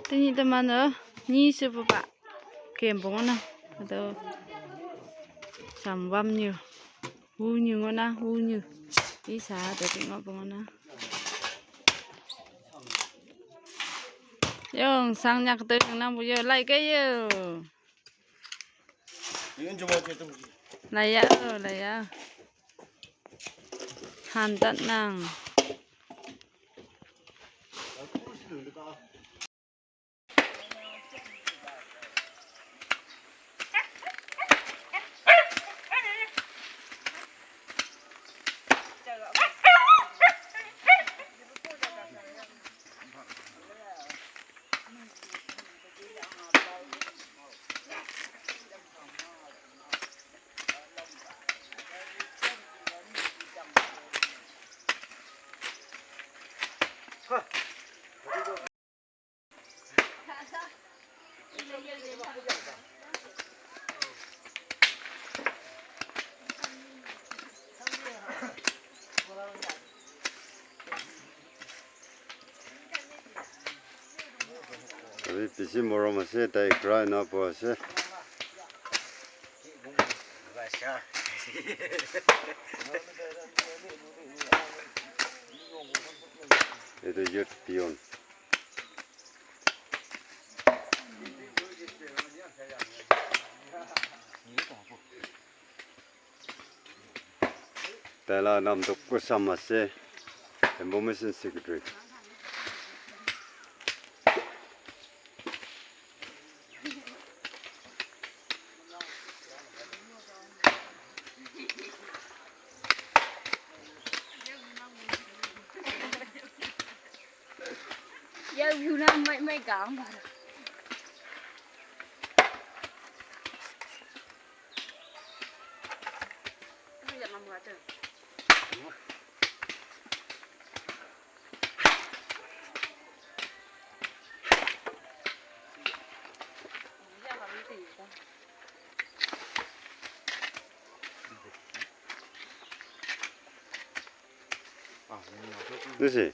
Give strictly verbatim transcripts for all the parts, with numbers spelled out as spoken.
Tini teman ni sebuba kembong na. Ado sambam nyu. Wu nyu ngona, wu nyu. Isa ado tingo bongona. Yong sang nyak tu yang nang bu yo lai ke yo. Lai ya, lai ya. Han tat nang. Abi bishi morom ase, tai ekra ena bohi ase. Etu youth peon. Tai la nam toh Kusam ase, Information Secretary. Lucy.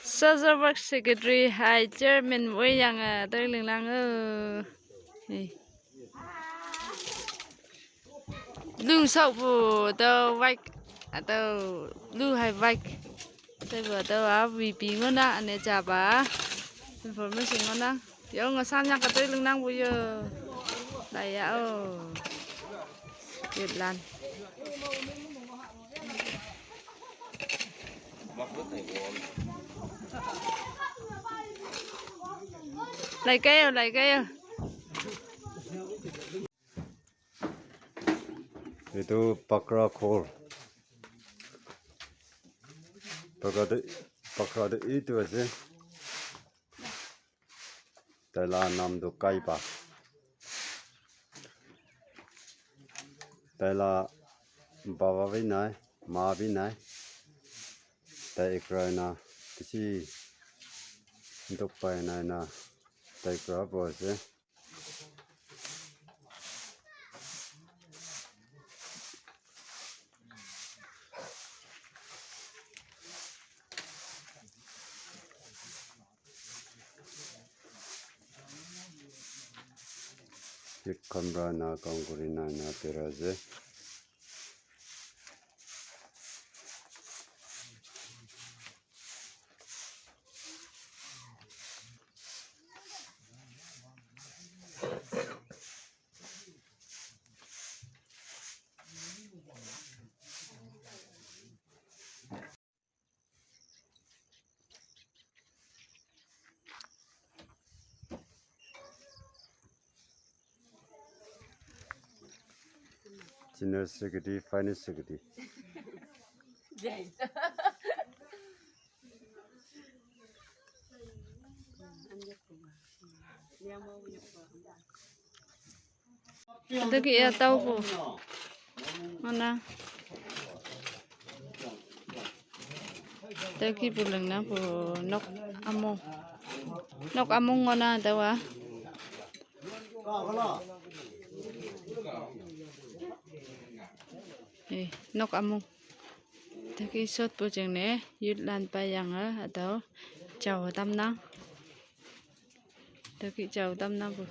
Social Work Secretary hai Chairman wei yang a tei ling lang o. Hey. Blue sok bu to white ato blue hai white. Tei bu to a V P ngona ane cha ba. Information ngona. Yo nga san yang ka tei ling lang bu yo. Lai ya o. Yut lan. Lai kayo, lai kayo. Etu pakra ghor. Pakra tu, pakra tu etu ase. Tai la nam tu Kaiba. Tai la baba bi nai, ma bi nai. Tai ekra ena bishi dukh pai na ena tai ekra bohi ase. Ek kamra na kam kuri na ena birai ase. General Secretary, Finance Secretary. Ado ki ya tau bu. Mana. Tau ki bu leng na bu nok amung. Nok amung ngona tau a. Eh, nok amung. Taki sot pujeng ne yut lan pa yang a atau chao tam na. Taki chao tam na bu.